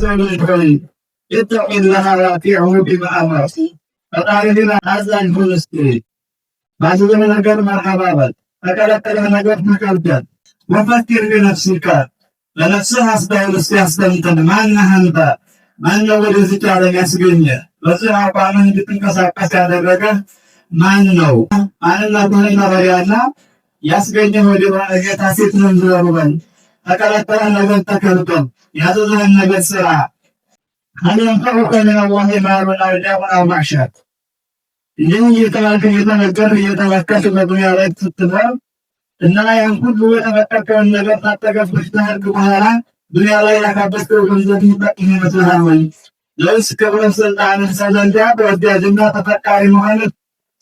የሰው ልጅ ሆይ اتق الله وأطيعه بما أمر፣ ፈጣሪህን አዛዥ ሁን። እስኪ ባዘዘህ ነገር መርሐባ በል፣ በከለከለህ ነገር ተከልከል። وفكر بنفسك፣ ለነፍስህ አስተውል፣ እስኪ አስተንትን። ማነህ አንተ? ማነው ወደዚች ዓለም ያስገኘህ? በዚህ አቋምህ እንድትንቀሳቀስ ያደረገህ ማን ነው? ማንነትህን መረዳና ያስገኘህ ወደ ጌታ ፊትህን ዞር በል። ተከለከለህ ነገር ተከልከል፣ ያዘዘህን ነገር ስራ። هل ينفعك من الله مال أو جاه أو معشر? እንዲህ እየተባልክ፣ እየተነገርህ፣ እየተመከርክ በዱንያ ላይ ስትኖር እና ያን ሁሉ የተመከርከውን ነገር ታጠገብህ ከሄድክ በኋላ ዱንያ ላይ ያካበትከው ገንዘብ የሚጠቅም ይመስልሃል ወይ? ወይስ ክብርህ፣ ስልጣንህ፣ ሰው ዘንዳ ተወዳጅና ተፈቃሪ መሆንህ፣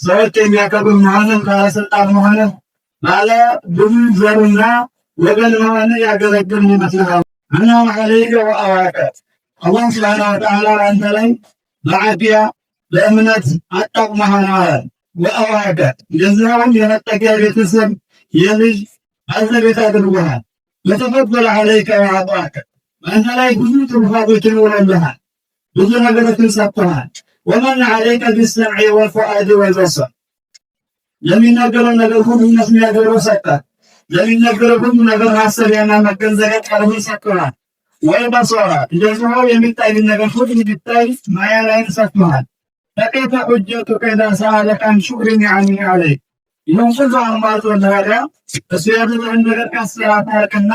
ሰዎች የሚያከብሩህ መሆንህ፣ ባለስልጣን መሆንህ፣ ባለ ብዙ ዘርና ወገን መሆንህ ያገለግል ይመስልሃል? أنعم عليك وآواك፣ አላህ سبحانه وتعالى አንተ ላይ በዓፊያ በእምነት አጣቅመሃል ማለት። وآواك፣ እንደዚያውም የመጠጊያ ቤተሰብ፣ የልጅ ባለቤት አድርጎሃል። وتفضل عليك وأعطاك፣ በአንተ ላይ ብዙ ትሩፋቶችን ውሎልሃል፣ ብዙ ነገሮችን ሰጥቶሃል። ومن عليك بالسمع والفؤاد والبصر፣ ለሚነገረው ነገር ሁሉ መስሚያ ጆሮ ሰጠህ። ለሚነገረው ሁሉ ነገር ማሰቢያና መገንዘቢያ ቀልብን ሰጥቶሃል። والبصر፣ እንደዚሁ የሚታይ ነገር ሁሉ እንዲታይ ማያ ላይን ሰጥቶሃል። فكيف حجتك إذا سألك عن شكر نعمه عليك? ይህን ሁሉ አሟልቶልህ ታዲያ እሱ ያዘዘህን ነገር ካሰራታርክና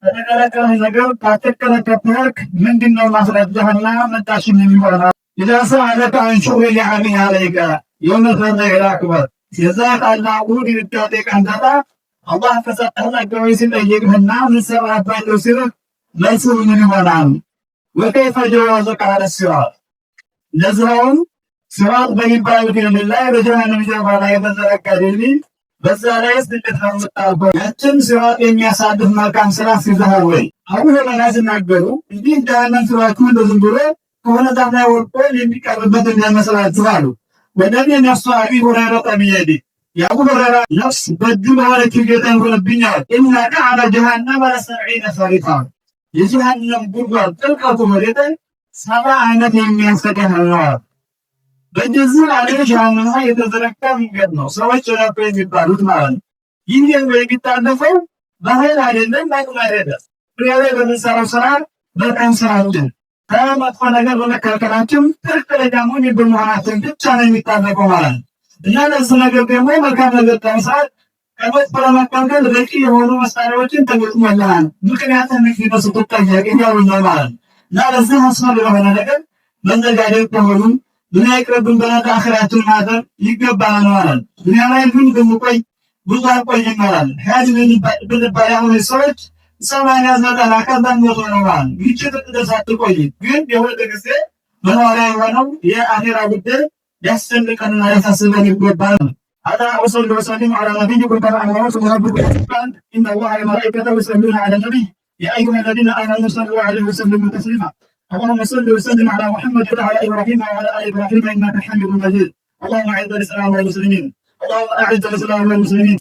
ከተከለከለህ ነገር ካተከለከልክ ምንድን ነው ማስረጃህና መጣሽም የሚሆነው? إذا سألك عن شكر نعمه عليك يوم الفزع الأكبر፣ የዛ ታላቁ ድንጋጤ ቀን አላህ ከሰጠህ ጸጋዎች ሲጠይቅህና ምን ሰራህባቸው ሲልህ መልሱ ምን ይሆናል? وكيف جوازك على الصراط፣ ለዚያውም ሲራጥ በሚባለው ድልድይ ላይ፣ በጀሃነም ጀርባ ላይ የተዘረጋ ድልድይ፣ በዛ ላይ እንዴት ነው የምታልፈው? ያችን ሲራጥ የሚያሳልፍ መልካም ስራ ይዘሃል ወይ? አቡ ሁረይራ ሲናገሩ እንዲህ ጀሃነም ስራችሁ እንደ ዝም ብሎ ከሆነ ዛፍ ላይ ወድቆ የሚቀርበት እንዳይመስላችሁ አሉ። والذي نفس أبي هريرة بيده፣ የአቡ ሁረይራ ነፍስ በእጁ በሆነችው ጌታ ይሆንብኛል። إن قعر جهنم لسبعون خريفا፣ የጀሃነም ጉድጓድ ጥልቀቱ መሬት 70 ዓመት የሚያሰጋ ነው። በእንደዚህ አለ ጀሃነም ላይ የተዘረጋ መንገድ ነው። ሰዎች ረብ የሚባሉት ማለት ነው። ይህ የሚታለፈው በኃይል አይደለም፣ በአቅም አይደለም። ዱንያ ላይ በምንሰራው ስራ፣ መልካም ስራችን፣ ከመጥፎ ነገር በመከልከላችን፣ ትክክለኛ ሙሚን በመሆናችን ብቻ ነው የሚታለፈው ማለት ነው። እና ለዚህ ነገር ደግሞ መልካም ነገር ለመስራት፣ ከመጥፎ ለመከልከል በቂ የሆኑ መሳሪያዎችን ተገጥሞልሃል። ምክንያትህ ምንድነው ስትጠየቅ እያሉኛል ማለት ነው። እና ለዚህ አስፈላጊ ለሆነ ነገር መዘጋጀት ከሆኑ ዱንያ ይቅርብን ብለን አኺራችን ማደር ይገባናል ማለት ነው። ዱንያ ላይ ግን ብንቆይ ብዙ አንቆይም ማለት ነው። ሀያት ብንባል ያሁኑ ሰዎች 80፣ 90፣ ከዛም 100 ነው ማለት ነው። ይቺ ትደርስ አትቆይም። ግን የሁል ጊዜ መኖሪያ የሆነው የአኺራ ጉዳይ ሊያስጨንቀንና ሊያሳስበን ይገባል። هذا وصلوا وسلموا على نبيكم كما امركم ربكم، ان الله وملائكته يصلون على النبي، يا ايها الذين امنوا صلوا عليه وسلموا تسليما. اللهم صل وسلم على محمد وعلى ابراهيم وعلى ال ابراهيم انك حميد مجيد. اللهم اعز الاسلام والمسلمين، اللهم اعز الاسلام والمسلمين.